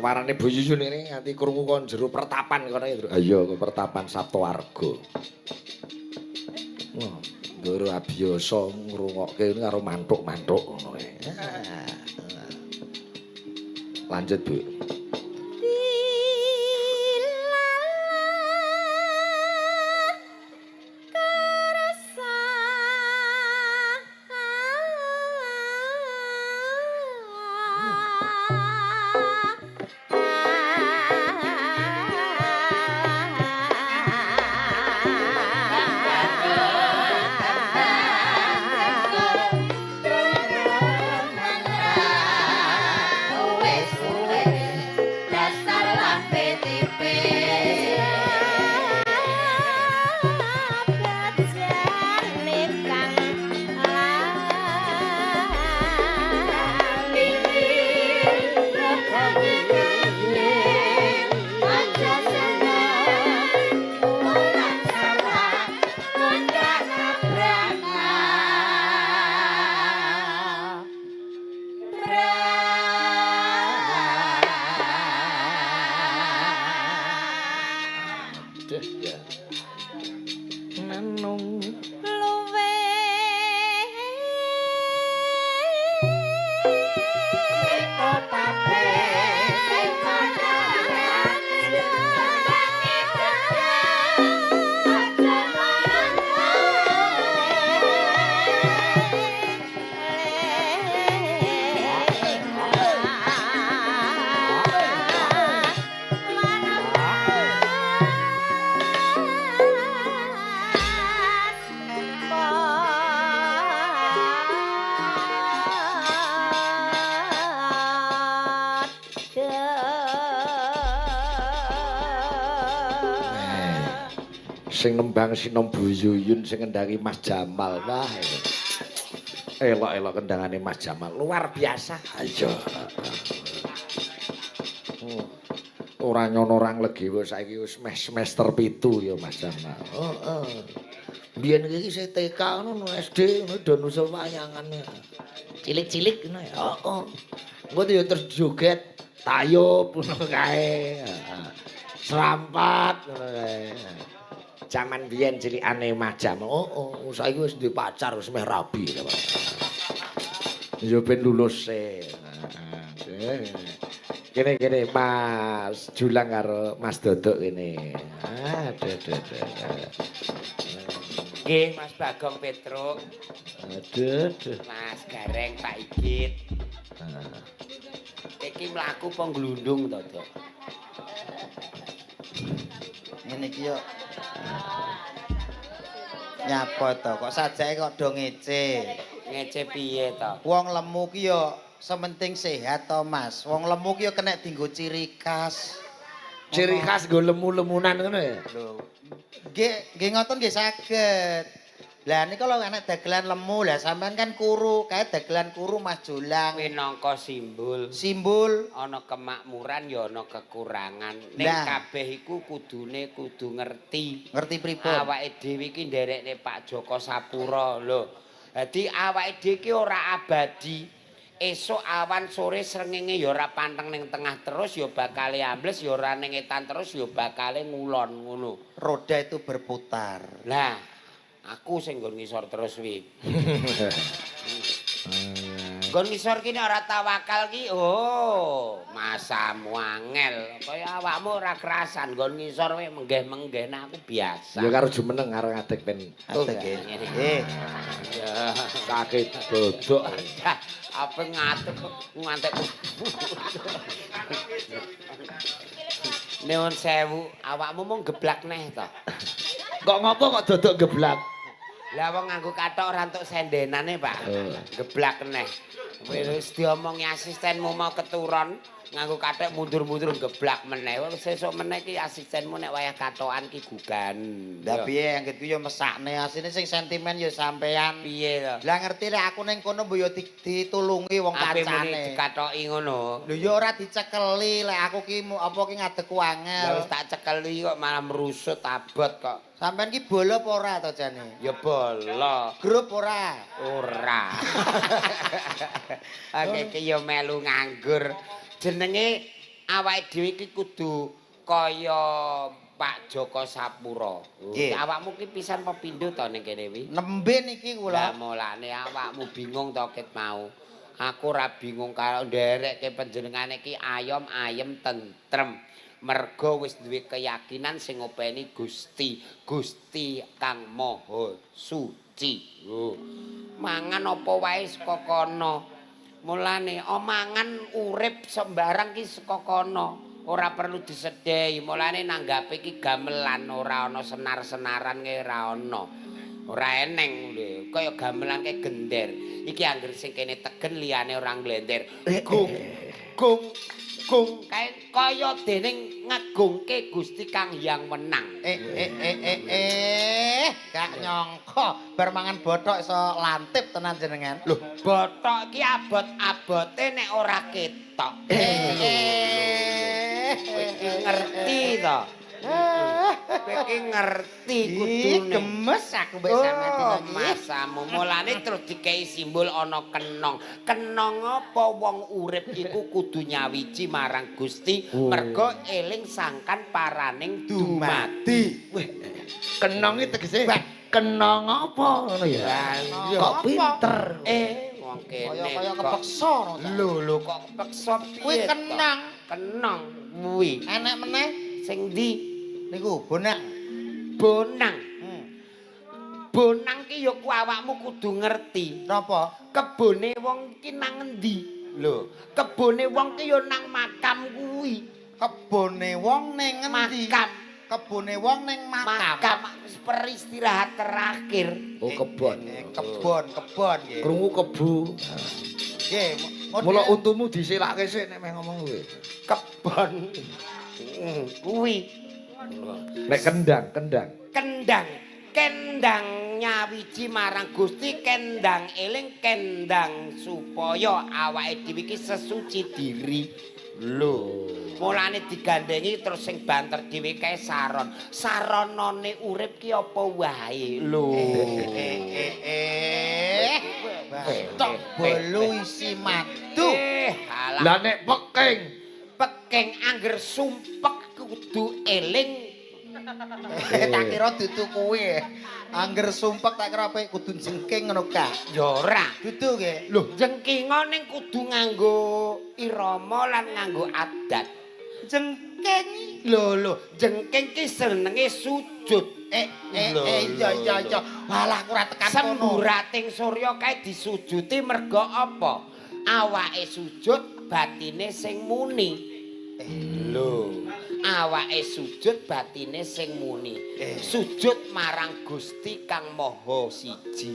Suarane Bu Yuyun ini nganti krungu kon jero pertapan kono ya, Tru. Ayo ke pertapan Saptowarga. Wah, ndoro abiyasa ngrungokke karo mantuk-mantuk ngono kae. Lanjut, Bu. Duh, ya. Nenung sing nembang sinom Bu Yuyun, sing ngendangi Mas Jamal. Wah, elok-elok kendangane Mas Jamal luar biasa. Ayo. Ora nyono orang legiwa saiki wis meh semester 7 ya Mas Jamal. Heeh. Biyen iki isih TK ngono, SD ngono do nusul wayangan. Cilik-cilik ngono ya. Heeh. Engko ya terus joget tayub ngono kae. Heeh. Serampat ngono kae. Jaman biyen cilikane Mas Jamal. Oh, saiki wis duwe pacar, wis meh rabi. Ya ben lulus e. Heeh. Kene kene Mas Julang karo Mas Dodok kene. Aduh aduh aduh. Nggih, Mas Bagong Petruk. Aduh aduh. Mas Gareng, Pak Igit. Iki mlaku apa glundung to, Dok? Ngene iki yo. Nyapa to? Kok sajake kok do ngece. Ngece piye to? Wong lemu ki yo sementing sehat to, Mas. Wong lemu ki yo kena dienggo ciri khas. Ciri khas nggo lemu-lemunan ngono ya. Lho. Nggih, nggih ngoten nggih saged. Lah niku lho anak dagelan lemu, lah sampean kan kuru, kae dagelan kuru Mas Jolang. Minangka simbol. Simbol ana kemakmuran ya ana kekurangan. Ning kabeh iku kudune kudu ngerti. Ngerti pripun? Awake dhewe iki nderekne Pak Joko Sapura lho. Dadi awake dhewe iki ora abadi. Esuk awan sore srengenge ya ora panteng ning tengah terus ya bakale ambles, ya ora ning etan terus ya bakale ngulon ngono. Roda itu berputar. Lah, aku sing nggon ngisor terus wi. Nggon ngisor ki nek ora tawakal ki, oh, masamu angel. Kaya awakmu ora kerasan nggon ngisor kowe menggeh-menggeh, nah aku biasa. Ya karo jumeneng karo ngadeg ben. Ngadeg nggih. Nggih. Ya. Sakit dodok. Apa ngadeg ngantek. Nuwun sewu, awakmu mung geblak neh to. Kok ngopo kok dodok geblak? Lah wong nganggo kathok ora entuk sendenane, Pak. Geblak neh. Wis diomongi asistenmu mau keturon, nganggo kathok mundur-mundur geblak meneh. Wis sesuk meneh ki asistenmu nek wayah kathokan ki gugan. Lah piye anggitku ya mesakne, asine sing sentimen ya sampean. Piye to? Lah ngerti lek aku ning kono mbok ya ditulungi wong Ape muni kancane. dikathoki ngono. Lho ya ora dicekeli lek aku ki apa ki ngadeg angel. Lah wis tak cekeli kok malah merusut abot kok. Sampean ki bolo apa ora to jane? Ya bolo. Grup ora? Ora. Oke, iki ya melu nganggur. Jenenge awake dhewe iki kudu kaya Pak Joko Sapura. Nggih. Awakmu ki pisan apa pindho to ning kene wi? Nembe niki Lah kula. Mulane awakmu bingung to ket mau. Aku ora bingung karo nderekke panjenengane iki ayom ayem tentrem. Mergo wis duwe keyakinan sing ngopeni Gusti, Gusti Kang Maha Suci. Lho. Mangan apa wae saka kono. Mulane omangan urip sembarang ki saka kono. Ora perlu disedehi. Mulane nanggape iki gamelan ora ana senar-senaran ki ora ana. Ora eneng lho, kaya gamelan ke gender. Iki angger sing kene tegen liyane ora nglender. Gung gung gung kae kaya dening ngagungke Gusti Kang Hyang Wenang. Eh eh eh eh eh, gak nyangka bar mangan bothok iso lantip tenan jenengan. Lho, bothok iki abot-abote nek ora ketok. Eh, Kowe iki ngerti to? Kowe iki ngerti Ih, kudune. Gemes aku mbek sampean dina Oh, iki. masamu mulane terus dikei simbol ana kenong. Kenong apa wong urip iku kudu nyawiji marang Gusti mergo eling sangkan paraning dumadi. Weh, kenong iki tegese kenong apa ngono ya? Lah iya. Kok pinter. Eh, wong kene. Kaya-kaya kok- kepeksa no. Cak. Lho lho kok kepeksa piye? Kuwi to? kenang. Kenong kuwi. Enek meneh Sing ndi? Niku bonang. Bonang. Bonang ki ya ku awakmu kudu ngerti. Napa? Kebone wong ki nang endi? Lho, kebone wong ki ya nang makam kuwi. Kebone wong ning ngendi? Makam. Kebone wong ning makam. Makam peristirahat terakhir. Oh, kebon. Kebon, kebon nggih. Krungu kebu. Nggih, Mula untumu disilake sik nek meh ngomong kuwi. Kebon. Kuwi. Nek kendang, kendang. Kendang. Kendang nyawiji marang Gusti, kendang eling, kendang supaya awake dhewe iki sesuci diri. Lho, mulane digandengi terus sing banter dhewe kae saron. Saranane urip ki apa wae. Lho. Eh eh eh. Batok bolu isi madu. Eh, alah. Lah nek peking, Peking angger sumpek kudu eling. Tak kira dudu kowe. Angger sumpek tak kira apik kudu jengking ngono ka. Ya ora. Dudu nggih. Lho, jengkinga ning kudu nganggo irama lan nganggo adat. Jengking. Lho lho, jengking ki senenge sujud. Eh eh Lho, eh iya lho, iya lho. Iya. Walah aku ora tekan kono. Semburating surya kae disujuti mergo apa? Awake sujud, batine sing muni. Lho, awake sujud batine sing muni. Sujud marang Gusti Kang Maha Siji,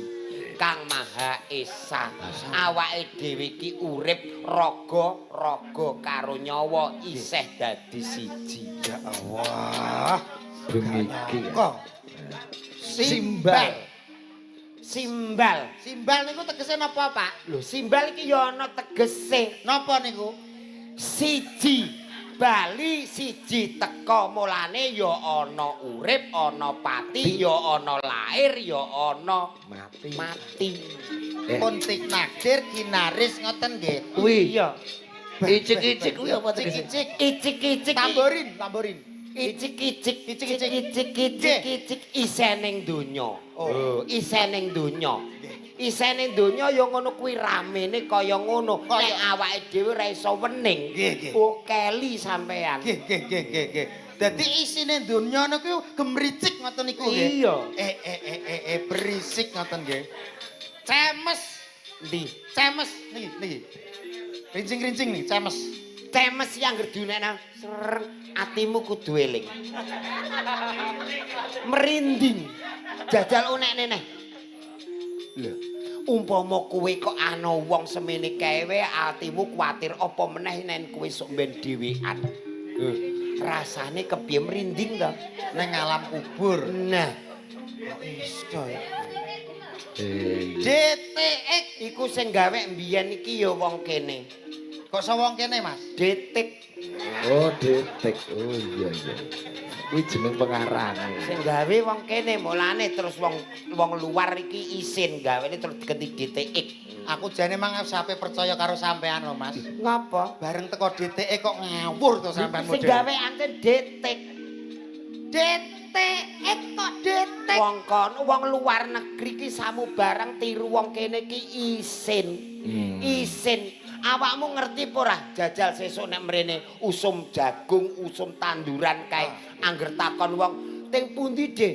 Kang Maha Esa. Awake dhewe iki urip raga, raga karo nyawa isih dadi siji. Ya Allah. Bengi iki. Kok simbal. Simbal. Simbal niku tegese napa, Pak? Lho, simbal iki ya ana tegese. Napa niku? Siji bali siji teka, mulane ya ana urip, ana pati, ya ana lair, ya ana Mati. Mati. Eh. Pun takdir kinaris ngoten nggih. Kuwi. Iya. Icik-icik kuwi apa tegese? Icik-icik. Icik-icik. Tamborin, tamborin. Icik-icik. Icik-icik. Icik icik icik isening donya. Oh. Isening donya. Isene donya ya ngono kuwi, ramene kaya ngono. Kaya- Nek awake dhewe ora iso wening. Nggih, nggih. Oh, keli sampean. Nggih, nggih, nggih, nggih, nggih. Dadi isine donya niku gemricik ngoten niku nggih. Iya. Eh eh eh eh eh berisik ngoten nggih. Cemes, Ndi? Cemes niki niki. Rincing-rincing nih, cemes. Cemes yang ngerdunekna ser atimu kudu eling. Merinding. Jajal unekne neh. Lho, umpama kowe kok ana wong semene kae atimu kuwatir, apa meneh nen kowe sok ben dhewean. Rasane kepiye, merinding to? Neng alam kubur. Nah, Iso ya. Eh, DTX iku sing gawe mbiyen iki ya wong kene. Kok sawong kene, Mas? Detik. Oh, detik. Oh iya iya. Kuwi jeneng pengarange. Sing gawe wong kene, mulane terus wong wong luar iki isin gawene terus diganti DTX. Aku jane mang sampe percaya karo sampean lho, Mas. Ngapa? Bareng teko DTX kok ngawur to sampean Sing model. gawe anten DTX. DTX kok DTX. Wong kono, wong luar negeri ki samu barang tiru wong kene ki isin. Isin. Awakmu ngerti apa ora? Jajal sesuk nek mrene usum jagung, usum tanduran kae, angger takon wong, "Teng pundi, De?"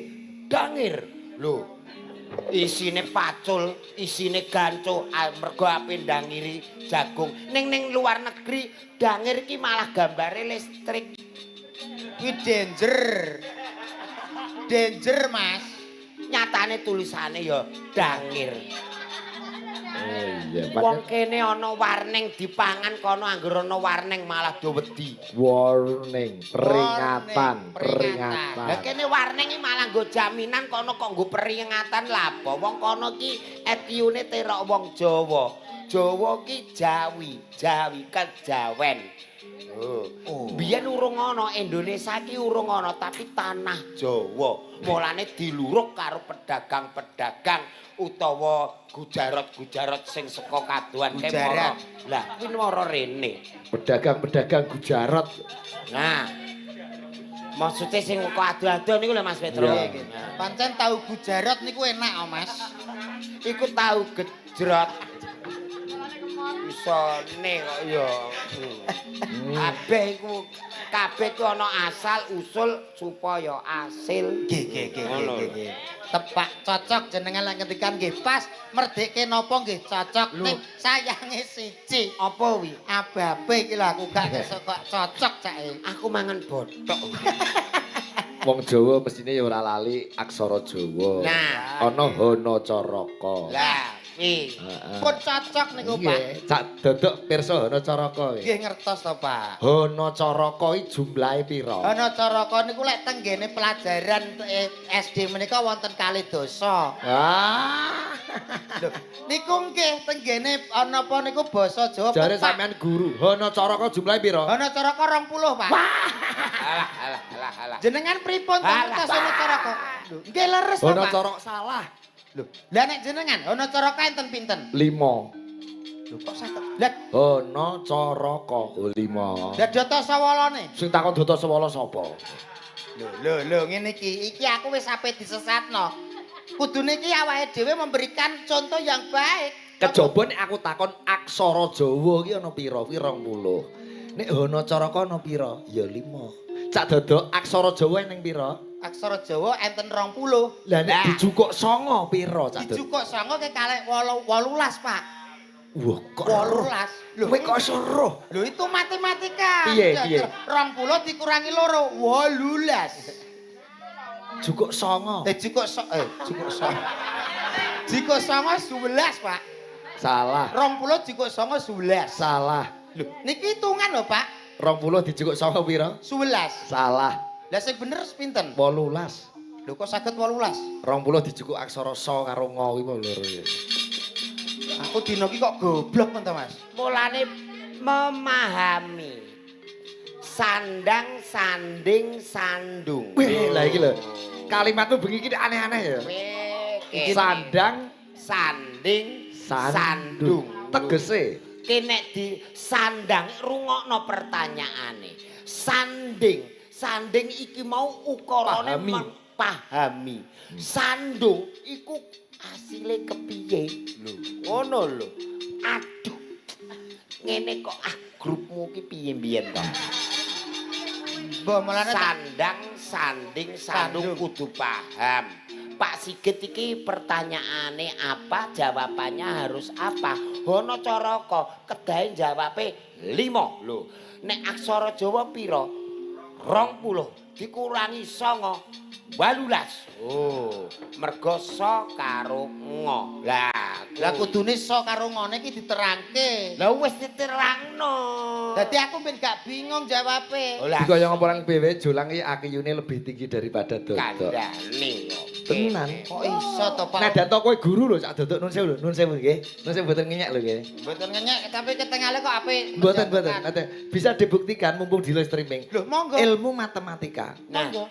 Dangir. Lho. Isine pacul, isine ganco, mergo ape ndangiri jagung. Ning ning luar negeri dangir ki malah gambare listrik. Kuwi danger. Danger, Mas. Nyatane tulisane ya dangir. Oh iya, Wong pancen kene ana warning dipangan, kono angger ana warning malah do wedi. Warning, peringatan, Warning, peringatan. Lah peringatan. kene warning iki malah nggo jaminan, kono kok nggo peringatan lha apa? Wong kono ki etiune terok wong Jawa. Jawa ki Jawi, Jawi kejawen. Oh. Oh. Biyen urung ana Indonesia ki urung ana, tapi tanah Jawa. Mulane diluruk karo pedagang-pedagang utawa gujarot-gujarot sing saka kadohan kae mara. Gujarat. Lah kuwi mara rene. Pedagang-pedagang Gujarat. Nah. Maksudnya sing kok ado-ado niku lho, Mas Petro. Iya. Nggih. Nah. Pancen tahu Gujarat niku enak, oh, Mas. Iku tahu gejrot. Isone kok ya. Kabeh iku, kabeh ku ana asal usul supaya asil. Nggih. Ngono. Nggih. Tepak cocok jenengan lek ngendikan nggih pas, merdeke napa nggih cocok. Lho. Ning sayange siji. Apa wi? Ababe iki lho aku gak kok cocok cake. Aku mangan bothok. Wong Jawa mestine ya ora lali aksara Jawa. Nah. Ana Hana Caraka. Lah, wi. Heeh. Pun cocok niku, Pak. Iya, Cak Dodok pirsa Hana Caraka kuwi. Nggih ngertos to, Pak. Hana Caraka iki jumlahe pira? Hana Caraka niku lek tenggene pelajaran SD menika wonten kalih dasa. Ah. Lho, niku nggih tenggene ana apa niku basa Jawa. Jare Pak. sampean guru, Hana Caraka jumlahe pira? Hana Caraka 20, Pak. Alah, alah, alah, alah. Jenengan pripun to Alah. ngertos Hana Caraka? Lho, nggih leres to, Hana Pak. Caraka salah. Lho, lah nek jenengan Hana Caraka enten pinten? 5. Lho kok saged? Lah, Hana Caraka oh, 5. lah data sawalane. Sing takon data sawala sapa? Lho, lho, lho ngene iki. Iki aku wis ape disesatno. Kudune iki awake dhewe memberikan contoh yang baik. Kejaba nek aku takon aksara Jawa ki ana pira? Kuwi 20. Nek Hana Caraka ana pira? Ya 5. Cak Dodok, aksara Jawa ning pira? Aksara Jawa enten 20. Lah nek Lah. dijukuk 9 pira, Cak Dodok? Dijukuk 9 ke kalih 18, Pak. Wah, kok roh. 18. Lho, Kowe kok iso roh? lho itu matematika. Piye, piye? 20 dikurangi loro, 18. Jukuk 9. Eh jukuk songo. Jukuk songo 11, Pak. Salah. 20 jukuk songo 11. Salah. Lho, niki hitungan lho, Pak. 20 dijukuk 9 pira? 11. Salah. Lah sing bener pinten? 18. Lho kok saged 18? 20 dijukuk aksara sa karo nga kuwi mau loro ya. Aku dina iki kok goblok men to, Mas. Mulane memahami sandang, sanding, sandung. Wih, lah iki lho. Kalimatmu bengi iki aneh-aneh ya. Weh, kene. Sandang, sanding, sandung. sandung. Tegese Kene di sandang, rungokno pertanyaane. Sanding, sanding iki mau ukarane Pahami. Pahami. Sandung iku asile kepiye? Lho, ngono lho. Aduh. Ngene kok ah grupmu ki piye mbiyen to? Mbah mulane Sandang, sanding, sandung Sandung. kudu paham. Pak Sigit iki pertanyaane apa, jawabannya harus apa. Hono Caraka kedahe jawabe 5 lho. Nek aksara Jawa pira? 20 dikurangi 9, 18. Oh, mergo sa karo ngo. Lah, Lah kudune sa karo ngone iki diterangke. Lah wis diterangno. Dadi aku ben gak bingung jawabe. Oh, lah Dikaya ngapa nang BW Jolang iki akiyune lebih tinggi daripada Dodok. kandhane kok. Tenan. Kok iso to, Pak? Nah, dan kowe guru lho, Cak Dodok, nun sewu lho, nun sewu nggih. Nun sewu mboten ngenyek lho nggih. Mboten ngenyek, tapi ketengale kok apik. Mboten, mboten. Mboten. Bisa dibuktikan mumpung di live streaming. Loh, monggo. Ilmu matematika. Nah, Monggo.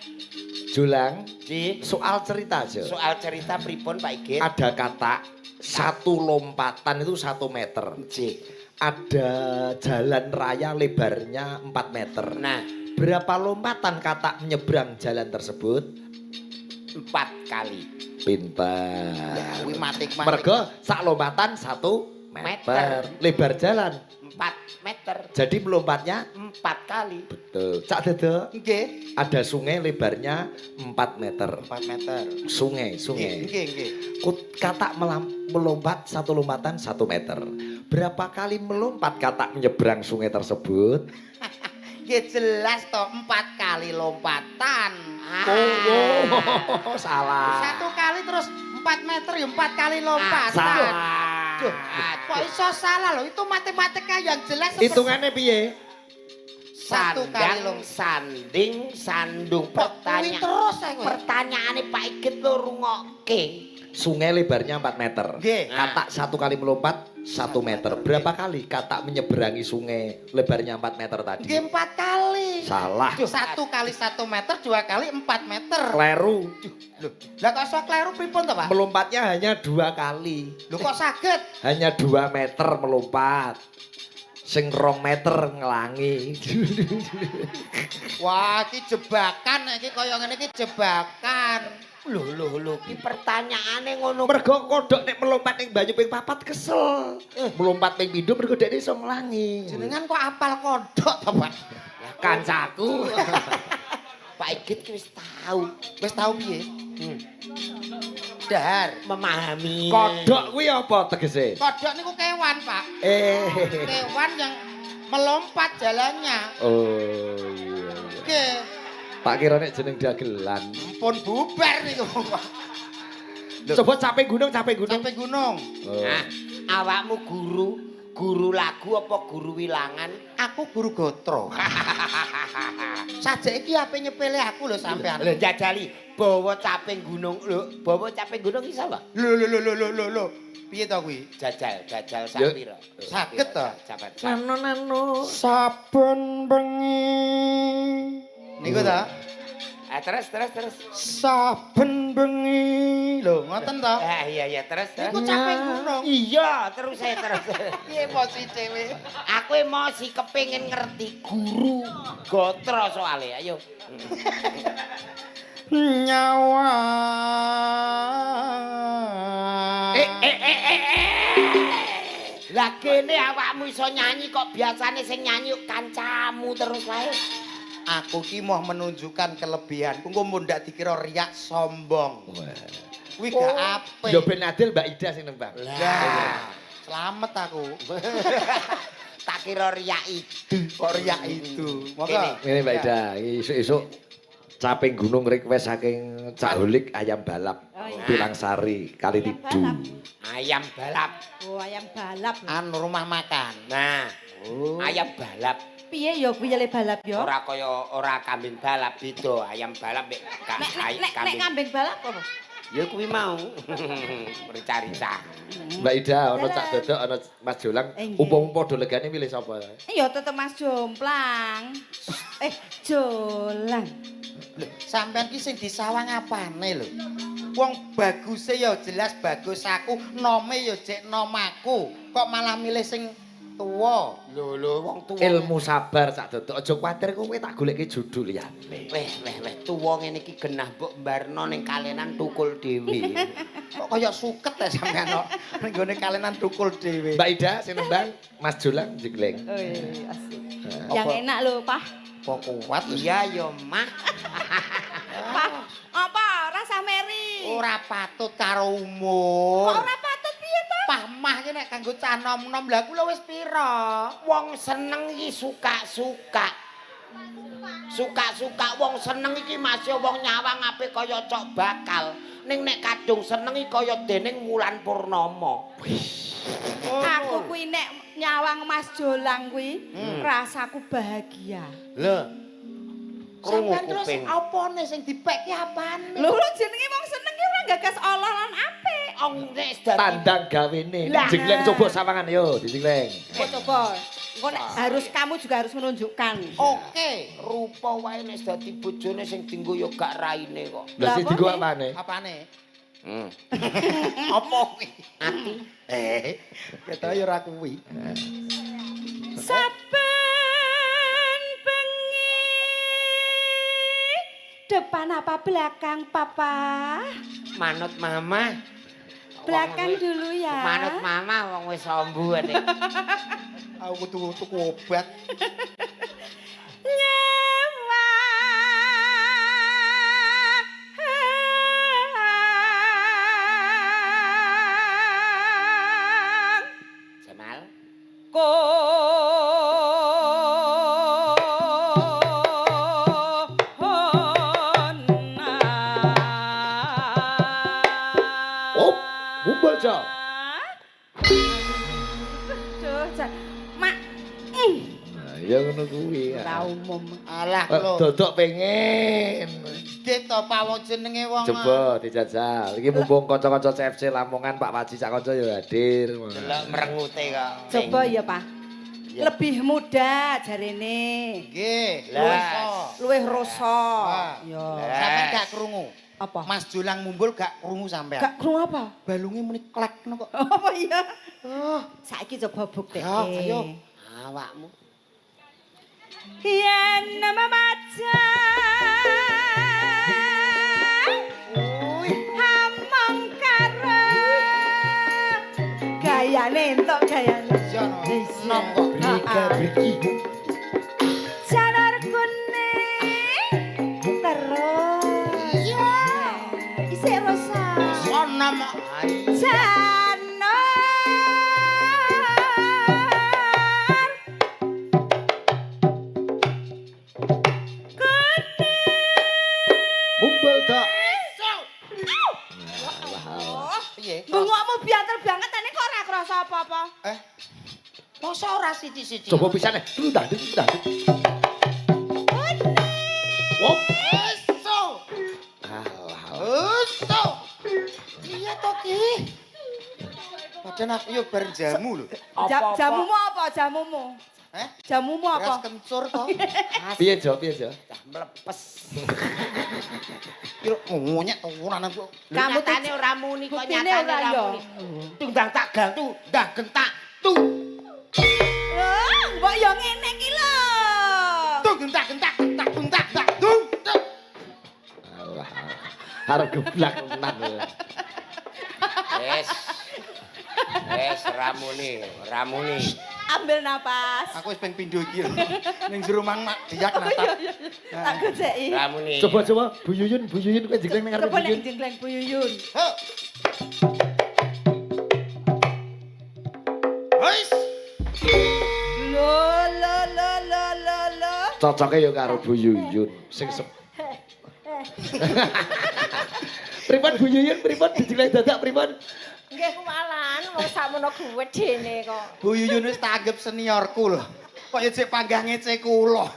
Jolang, Ji, soal cerita aja. Soal cerita pripun, Pak Igit? Ada kata satu lompatan itu 1 meter. Ji. Ada jalan raya lebarnya 4 meter. Nah, berapa lompatan katak menyeberang jalan tersebut? 4 kali. Pintar. Ya, kuwi matik-matik. Mergo sak lompatan 1 meter. Meter. Lebar jalan 4 meter. jadi melompatnya 4 kali. Betul. Cak Dodok, Nggih, ada sungai lebarnya 4 meter. 4 meter. Sungai, sungai. Nggih, nggih. Katak melompat satu lompatan 1 meter. Berapa kali melompat katak menyeberang sungai tersebut? Nggih jelas to, 4 kali lompatan. Oh, salah. Satu kali terus 4 meter ya 4 kali lompatan. Salah. Duh, kok iso salah loh? Itu matematika yang jelas seperti Hitungannya piye? Satu kali Sandang, lompat. sanding, sandung. Kok kuwi Pertanyaan terus aku. Pertanyaane Pak Igit lo rungokke. Sungai lebarnya 4 meter. Nggih. Katak satu kali melompat 1 meter. Berapa kali katak menyeberangi sungai lebarnya 4 meter tadi? Nggih 4 kali. Salah. 1 kali 1 meter, 2 kali 4 meter. Kleru. Loh, lah kok iso kleru pripun to, Pak? Melompatnya hanya 2 kali. Loh, kok saged? Hanya 2 meter melompat. Sing 2 meter ngelangi. Wah, iki jebakan, iki kaya ngene iki jebakan. Lho lho lho, ki pertanyaane ngono. Mergo kodhok nek melompat ning banyu ping papat kesel. Melompat ping pindho mergo dekne iso nglangi. Jenengan kok apal kodhok to, Pak? Lah, kancaku. Pak Igit ki wis tau. Wis tau piye? Dahar. Memahami. Kodhok kuwi apa tegese? Kodhok niku kewan, Pak. Kewan yang melompat jalannya. Oh iya. Oke. Tak kira nek jeneng dagelan. Pun bubar niku, Pak. Coba caping gunung, caping gunung. Caping gunung. Oh. Nah, awakmu guru, guru lagu apa guru wilangan? Aku guru gotro. Sajake iki ape nyepele aku lho sampean. Lho, jajali bawa caping gunung lho, bawa caping gunung iso, Pak? Lho lho lho lho lho lho lho. Piye to kuwi? Jajal, jajal sak pira? Saged to? Sahabat. Nano nano. Saben bengi. Niku ta? Ah, terus terus terus. Saben bengi. Lho, ngoten to? Ah, iya iya, terus terus. Niku caping gunung. Iya, terus saya terus. Piye emosi dhewe? Aku emosi kepengin ngerti guru gotro soalnya. Ayo. Nyawa. Eh eh eh eh. eh. Lah kene awakmu iso nyanyi kok biasane sing nyanyi kancamu terus wae. Aku ki mau menunjukkan kelebihanku, engko mun ndak dikira riak sombong. Kuwi gak apik. Ya ben adil Mbak Ida sing nembang. Lah, selamat aku. Tak kira riak itu. Kok riak itu. Kene. Monggo. Ngene Mbak Ida, isuk-isuk caping gunung request saking Cak Holik ayam balap. Oh, iya. Pilangsari Kali Ayam Tidu. balap. Ayam balap. Oh, ayam balap. Anu rumah makan. Nah, ayam balap. Piye ya kuwi le balap ya? Ora kaya ora kambing balap beda, ayam balap mek Nek nek nek nek kambing balap apa? Ya kuwi mau. Rica-rica. Mbak Ida ana Cak Dodok ana Mas Jolang, Nggih. upama padha legane milih sapa? Ya tetep Mas Jomplang. Eh, Jolang. Lho, sampean ki sing disawang apane lho? Wong baguse ya jelas bagus aku, nome ya jek nom aku. Kok malah milih sing tuwa? Lho lho, wong tuwa. Ilmu sabar Cak Dodok, aja kuwatir kowe tak goleke judul liyane. Weh weh weh, tuwa ngene iki genah mbok mbarno ning kalenan tukul dhewe. Kok kaya suket ya sampean kok. Ning gone kalenan tukul dhewe. Mbak Ida sing nembang, Mas Jolang jegleng. Oh, iya, asik. Apa? Yang enak lho, Pak. Apa kuat lho? Iya ya, Mah. Pak, apa? Rasa meri. Ora patut karo umur. Kok ora patut piye to? Pah mah ki nek kanggo cah nom-nom lha kula wis pira? Wong seneng iki suka-suka. Suka-suka wong seneng iki masih wong nyawang ape kaya cok bakal. Ning nek kadung seneng iki kaya dening wulan purnama. Aku kuwi nek nyawang Mas Jolang kuwi rasaku bahagia. Lho. Krungu Sampean terus kuping. apane sing dipek ki apane? Lho, lho jenenge wong seneng ki gagas Allah lan apik. Ong nek dadi Tandang gawene. Lah. Jengleng coba sawangan yo, dijengleng. Coba coba. Engko nek harus kamu juga harus menunjukkan. Oke. Rupa wae nek dadi bojone sing dinggo ya gak raine kok. Lah sing Lah, dienggo apa apane? Apane? Apa kuwi? Ati. Ketok ya ora kuwi. Saben bengi depan apa belakang papa? Manut mama. Belakang dulu ya. Manut mama wong wis ombu nek. Aku kudu tuku obat. Nyewang Jamal. kona. Op, mumbul, Jo. Duh, Mak. Nah, ya ngono kuwi. Ora umum. Alah lho. Dodok pengen. Nggih to Pak wong jenenge wong. Coba dijajal. Iki mumpung kanca-kanca CFC Lamongan Pak Waji sak kanca ya hadir. Delok merengute kok. Coba ya, Pak. Lebih muda jarene. Nggih. Lah. Luwih rasa. Ah. Ya. Sampeyan gak krungu. Apa? Mas Jolang mumbul gak krungu sampean. Gak krungu apa? Balunge muni klek ngono kok. Apa iya? Oh. Saiki coba buktekke. Ya, ayo. Awakmu. Yen memajang among karo gayane entuk gayane. Iya no. Nom kok. Brika briki. Janur kuning terus. Iya. Isik rosa. Oh nom kok. Janur Mumbul tok. Piye? Bengokmu bianter banget ane kok ora krasa apa-apa. Eh. Masa ora siji-siji? Coba pisane. Dah dah. Wop. Eso. Alah. Eso. Iya to ki. Padahal aku yo bar jamu lho. Jamumu apa jamumu? Eh? Jamumu Beras apa? kencur to. Piye Jo, piye Jo? Dah mlepes. Kira ngonyek turunan aku. Kamu tuh Nyatane ora muni kok buktine nyatane ora ora ya. muni. Tundang tak gantu, ndah gentak tu. Oh, mbok yo ngene iki lho. Tung gentak gentak gentak gentak tak dung. tung. Alah. Arep geblak tenan. Wes. Wes ramune, ramune. Ambil napas. Aku wis ping pindho iki lho. Ning jero mang mak diak natap. Tak gojeki. Ramune. Coba coba Bu Yuyun, Bu Yuyun kowe jengleng ning ngarepe Coba Bu nek Yuyun. jengleng Bu Yuyun. Ho. Wis. Lho lho lho lho lho lho. Cocoke ya karo Bu Yuyun sing Pripun Bu Yuyun, pripun dijengleng dadak pripun? Nggih kuwalan wong sakmono gedene kok. Bu Yuyun wis tak anggap seniorku lho. Kok ya cek panggah ngece kula.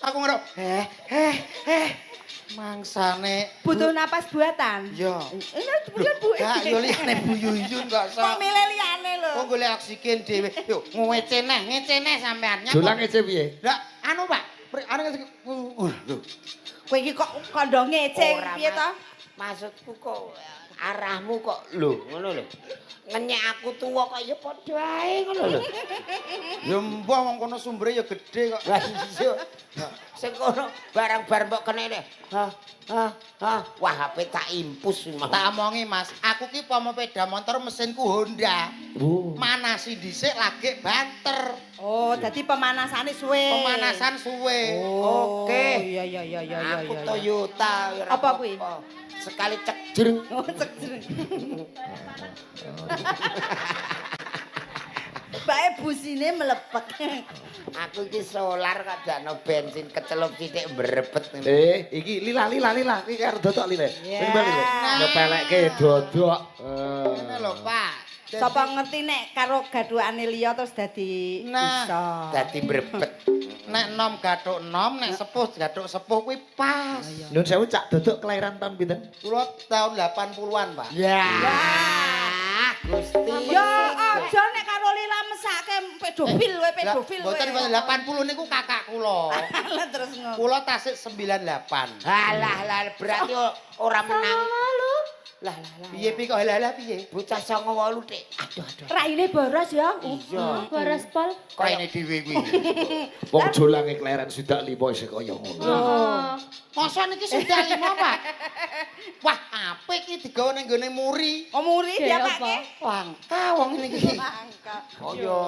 Aku ngerok, eh. Mangsane. Butuh napas buatan. Iya. Ini bukan Bu. Gak yo liyane Bu Yuyun kok Kok sok. milih liyane lho. Kok golek oksigen dhewe. Yo ngece neh, ngece neh sampean. Nyapa? Jolang ngece piye? Lah anu Pak, anu ngece. Lho. Kowe iki kok kandha ngece Ora, piye Mas. to? Maksudku kok arahmu kok lho ngono lho. Ngenyek aku tuwa kok ya padha ae ngono lho. Ya mbah wong kono sumbere ya gedhe kok. Lah iya. Sing kono barang bar mbok kene. Ha ha ha. Wah HP tak impus mau. Tak omongi Mas, aku ki pomo sepeda motor mesinku Honda. Bu. Manasi dhisik lagi banter. Oh, dadi pemanasane suwe. Pemanasan suwe. Oh, Oke. Iya iya iya iya iya. Aku iya. Toyota ya ora Apa kuwi? apa-apa. Sekali cek jreng. Oh, cek jreng. Bae busine melepek. Aku iki solar kok dakno bensin kecelup sithik mbrebet. Iki lila lila lila iki karo dodok lile. Ya. Sing bali lho. Nyepelekke dodok. Ngene lho, Pak. Sapa ngerti nek karo gathukane liya terus dadi Nah. iso. Dadi brebet. Nek nom gathuk nom, nek sepuh gathuk sepuh kuwi pas. Nyun sewu, Cak Dodok kelahiran tahun pinten? Kula tahun 80-an, Pak. Ya. Gusti. Ya aja nek karo Lila mesake pedofil kowe, pedofil kowe. Mboten, mboten, 80 niku kakak kula. Lah terus ngono. Kula tasik 98. Halah lah, berarti ora menang. Lah lah lah. Piye piye kok halah piye? Bocah 98, Dik. Aduh aduh. Raine boros ya. Iya. Boros pol. Raine dhewe kuwi. Wong Jolange kelahiran 65 isih kaya ngono. Heeh. Masa niki sudah lima, Pak? Wah, apik iki digawe ning gone muri. Oh, muri Kayak diapake? Langka wong ngene iki. Langka. Kaya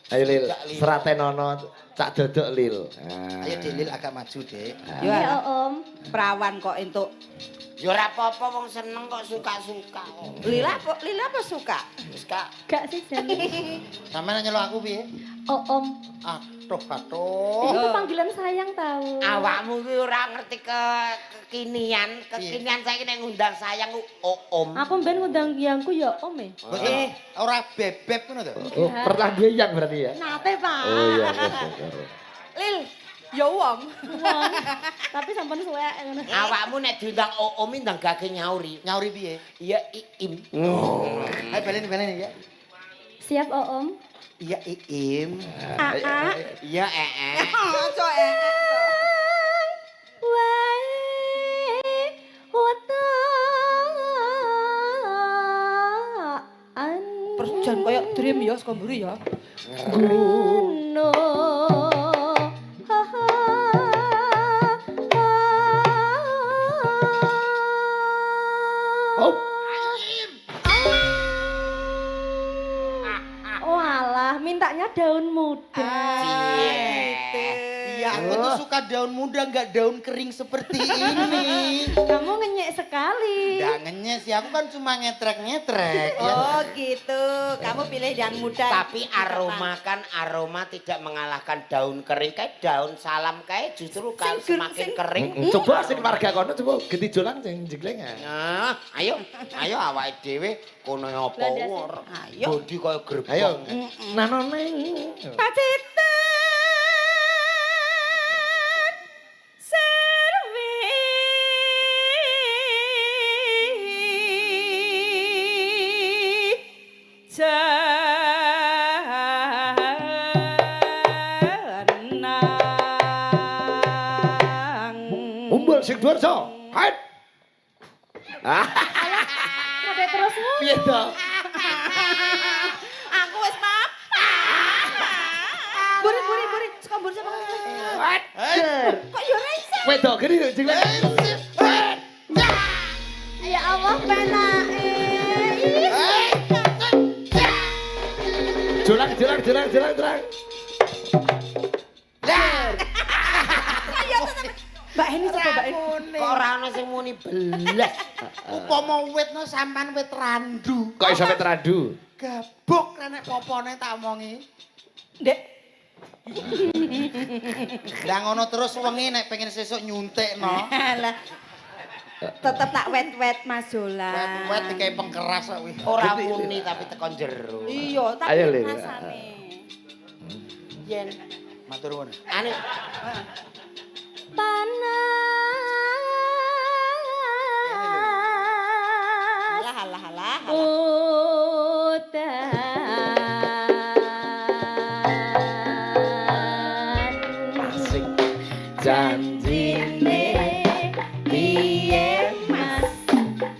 Ayo Lil, sratenono Cak Dodok, Lil. Ah. Ayo Dik Lil agak maju, Dik. Ya, Iya, Om. Perawan kok entuk. Ya ora apa-apa, wong seneng kok suka-suka kok. Lila apa, Lila apa suka? Wis kak. Gak sih jane. Sampeyan nyeluk aku piye? Oh, Om. Aduh, aduh. Itu panggilan sayang tahu. Awakmu kuwi ora ngerti kekinian, kekinian saiki nek ngundang sayang ku oh, om. Aku mben ngundang yangku ya Om e. Mboten ora bebeb ngono to. Oh, pernah duwe yang berarti ya? Nate, Pak. Oh iya, iya, iya. Lil, ya wong. Wong. Tapi sampun suwek ngono. Awakmu nek diundang oh, om ndang gage nyauri. Nyauri piye? Iya iim. Ayo baleni baleni ya. Siap, oh, Om. Iya Iim. Aa. Iya ee. Aja eh. Wae wetaan. Terus jan koyo dream ya saka mburi ya. Ngono. Ha ha. Oh. Oh alah, mintanya daun muda. Gitu. Iya, aku tuh suka daun muda, nggak daun kering seperti ini. Kamu ngenyek sekali. Nggak ngenyek sih, aku kan cuma ngetrek-ngetrek. Ya. Oh gitu, kamu pilih yang muda. Tapi aroma kan, aroma tidak mengalahkan daun kering, kayak daun salam kayak justru kalau Sing semakin sing- kering. Coba sing warga kono coba genti Jolang sing jeglengan. Nah, ayo, ayo awake dhewe kono apa Landasi. ora. Ayo. Bodi kaya gerbong. Ayo. Nanone. Pacitan serwi jenang. Umbul sing dhuwur so. Haet. Ah, Sampai terus ngono. piye to? Aku wis maaf. Buri buri buri, saka mburi saka. Haet. Kok yo ora iso? Wedok gini jengkleng. Ya Allah, penake. Ih. Jolang jolang jolang jolang jolang. Ayo tetep. Mbak Heni coba, Mbak Heni. Kok ora ana sing muni belas. Upama wit no sampan wit randu. Kok iso wit randu? Gabuk nek popone tak omongi. Ndek, Lah ngono terus wengi nek pengen sesuk nyuntik no. Lah. Tetep tak wet-wet, Mas Jolang. Wet-wet dikai pengkeras kok kuwi. Ora muni tapi tekan jero. Iya, tapi Ayo, Lil. rasane. Yen Matur nuwun. ane Panas. Alah alah alah. Udan. Asik. Janjine Piye Mas?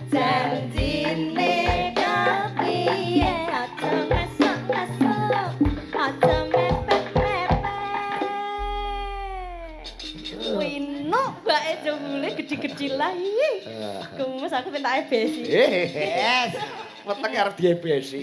Janjine kepiye? Aja ngesuk-ngesuk, aja mepet-mepet. Winuk mbake jebule gede-gede lah ih. Gemes aku pengen tak ebesi. Yes. Wetenge arep diebesi.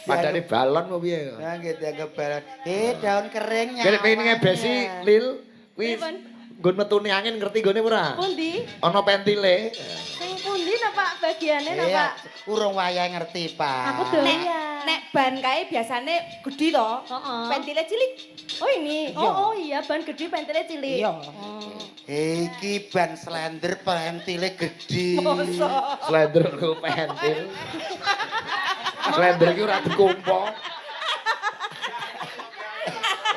Padane balon apa piye? Ya nggih dianggap balon. Eh daun kering Kene pengen ngebesi, Lil. Kuwi Pripun? nggon metune angin ngerti nggone ora? Pundi? Ana pentile. Sing pundi napa bagiane Iya, napa? urung wayahe ngerti, Pak. Aku Nek doyan. nek ban kae biasane gedhi to. Heeh. Pentile cilik. Oh ini. Oh, oh iya, ban gede pentile cilik. Iya. Oh. Iki ban slender pentile gedhi. Mosok. Slender ku pentil. Slender iki ora dikompo.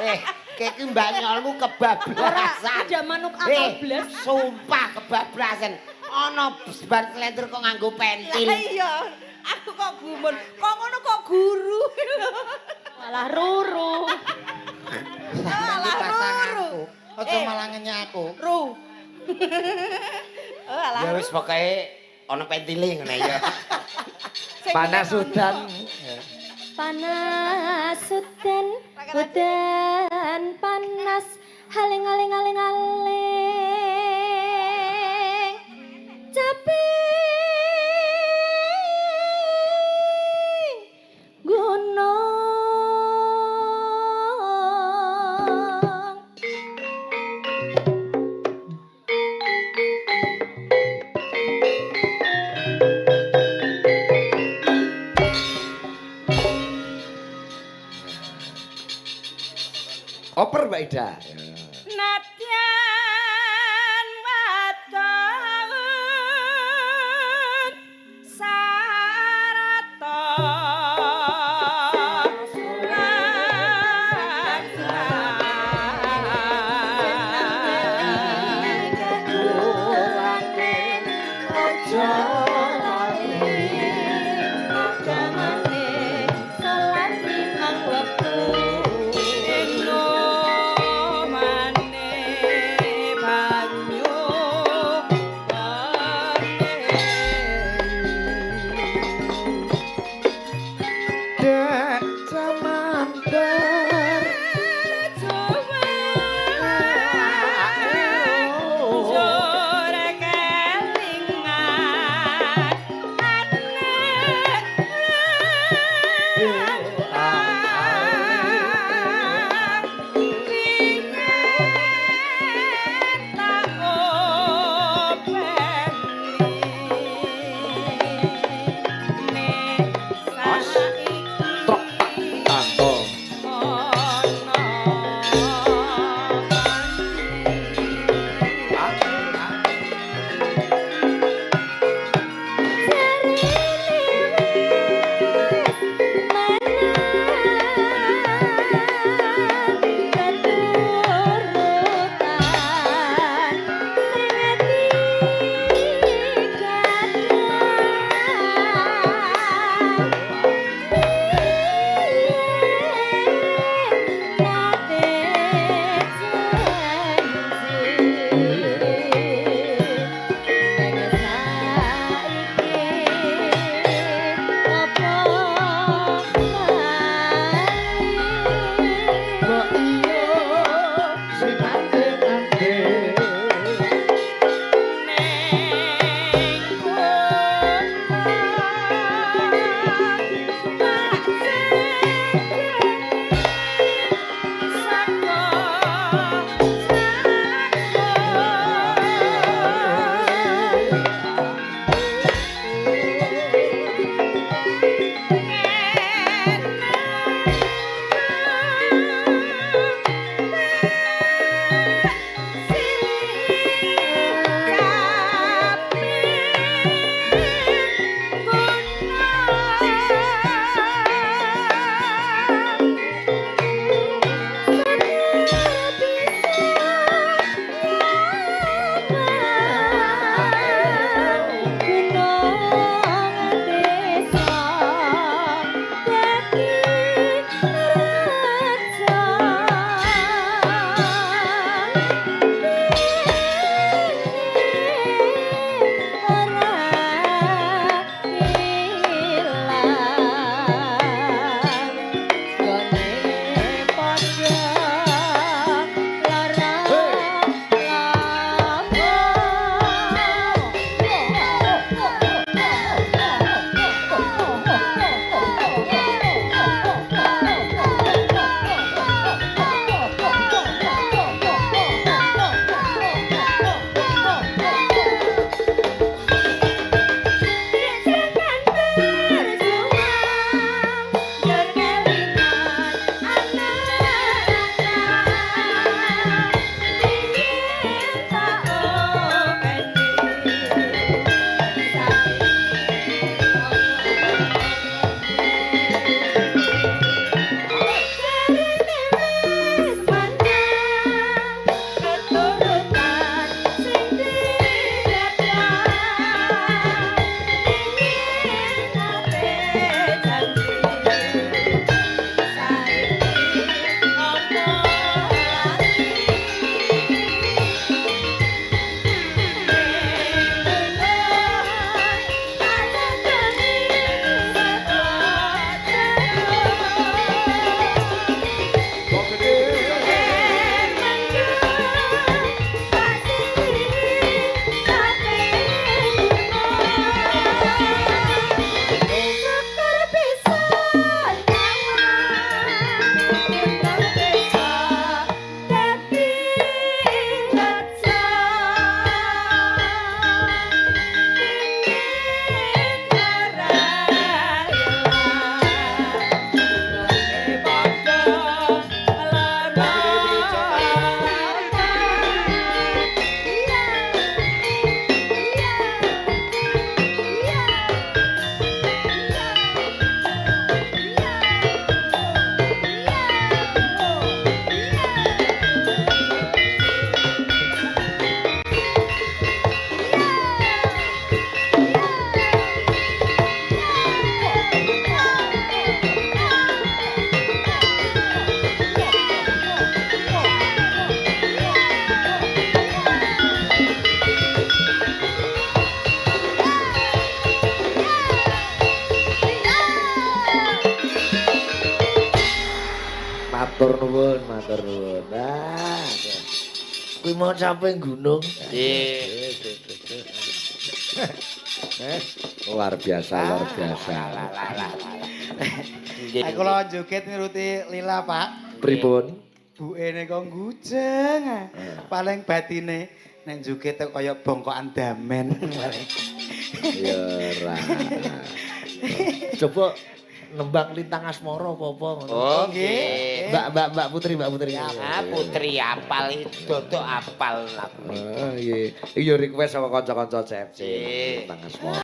Eh, iki mbanyolmu kebablasan. Ora, tidak manuk akal blas. Sumpah kebablasan. Ana bar slender kok nganggo pentil. Lah iya, aku kok gumun. Kok ngono kok guru. Malah ruru. Sampeyan iki Alah, pasanganku. Aja Eh. malah ngenyek aku. Ru. Oh, alah. Ya wis pokoke ana pentile ngene ya. Sing Panas udan. Panas udan, udan panas, haling aling aling aling. Capek gunung. Oper Mbak Ida. Nadyan wadon sarata Enomane banyu Matur nuwun. Nah. Kuwi mau sampe gunung. Nggih. Luar biasa, luar biasa. Lah lah lah. Nggih. Aku kula joget niruti Lila, Pak. Pripun? Buke kok ngujeng. Paling batine nek joget kok kaya bongkokan damen. Ya ora. Coba nembang Lintang Asmara apa-apa ngono. Oh, nggih. Mbak, Mbak, Mbak Putri, Mbak Putri. Ah, Putri apal dodok apal lagu. Oh, iya. Iya request sama kanca-kanca CFC Nggih. Lintang Asmara.